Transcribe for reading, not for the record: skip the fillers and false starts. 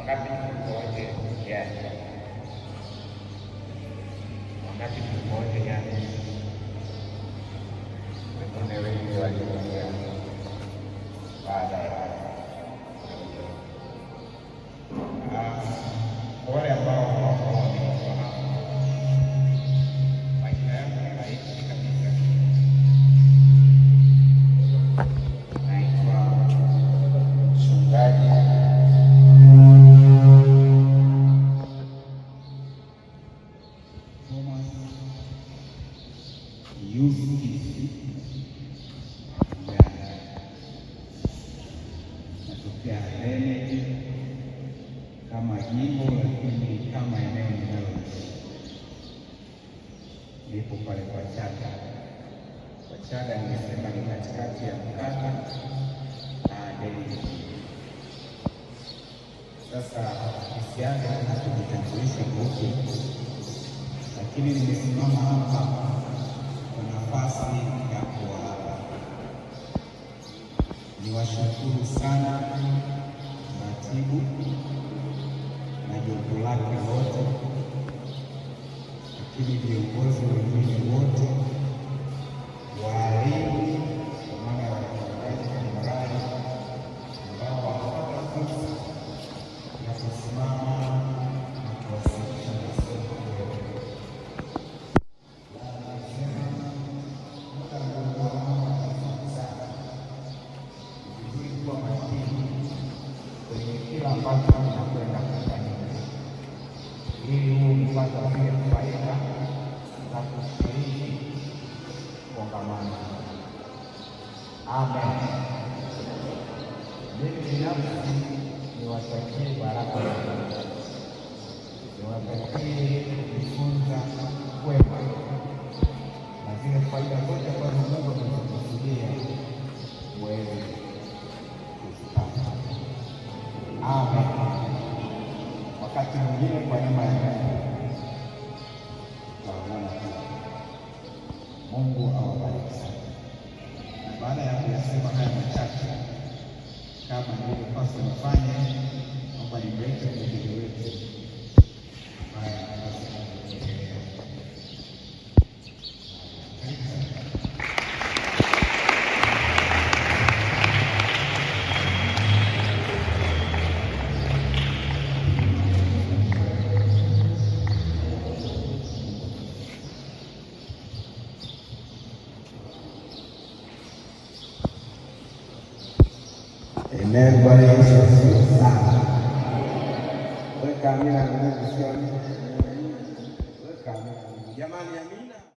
Wangapi tulikuwa wote jana? Wangapi tulikuwa wote jana? Wengine wengi walikuja baadaye. Kwa wale ambao hawakuwa wamenifahamu, majina yangu ni rahisi kabisa. Naitwa Mchungaji Thomas Eustace Mganga. Natokea Handeni kama jimbo, lakini kama eneo ninaloishi nipo pale kwa Chaga. Kwa Chaga ningesema ni katikati ya Mkata na Handeni mjini. Sasa nisianze tena kujitambulisha upya, lakini nimesimama hapa kwa nafasi ya kuwaaga. Niwashukuru sana mratibu na jopo lake lote, lakini viongozi wengine wote, walimu kwa maana ya wachungaji mbalimbali ambao wamepata fursa ya kusimama na kuwasilisha masomo kwetu. Nasema muda mlionao hapa ni mfupi sana. Ni vizuri kuwa makini kwenye kila ambacho kinakwenda kufanyika, ili huu mpata zile faida za kushiriki kongamano. Amen. Mimi binafsi niwatakie baraka za Mungu, niwatakie kujifunza kwema na zile faida zote ambazo Mungu amezikusudia muweze kuzipata. Amen. Wakati mwingine kwa neema ya Mungu tutaonana pia. Mungu awabariki sana. Na baada ya kuyasema haya machache, kama nilivyopaswa nifanye, naomba nimlete mhubiri wetu ambaye anapaswa kuendelea. Karibu sana. Amen. Bwana Yesu asifiwe sana. Weka amina na Mungu, sio amina. Weka amina. Jamani, amina.